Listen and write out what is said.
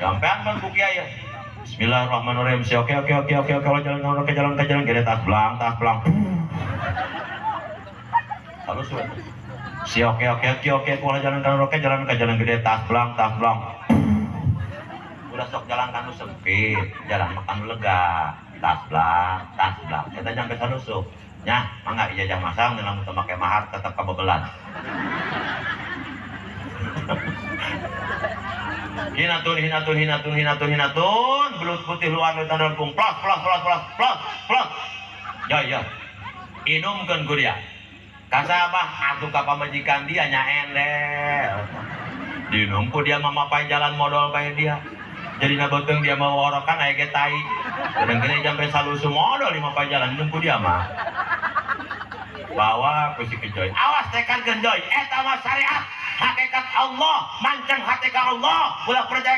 Diampean kan ku kiai ya. Bismillahirrahmanirrahim. Si oke oke oke oke oke kalau jalan kalau ke jalan ke jalan gede tas belang tas belang. Halus we. Si oke oke oke oke kalau jalan kalau ke jalan ke jalan gede tas belang tas belang. Udah sok jalan kanu sempit, jalan makan lega, tas belang tas belang. Eta nyampe salusuh. Nyah, mangga ijazah masang dalam teu make mahar tetap kabebelan. Hinatun hinatun hinatun hinatun hinatun belut putih luar luar lempung plos plos plos plos plos plos ya ya inumkeun ku dia kasabah atuh ka pamajikan dia nya endel diinum ku dia mah mapai jalan modal bae dia jadi na beuteung dia mau worokan aya ge tai kadang-kadang sampai salusu modal di mapai jalan inum ku dia mah bawa ku si Kejoy awas tekan genjoy eta mah syariat hakikat Allah mancang hati ka Allah ulah percaya.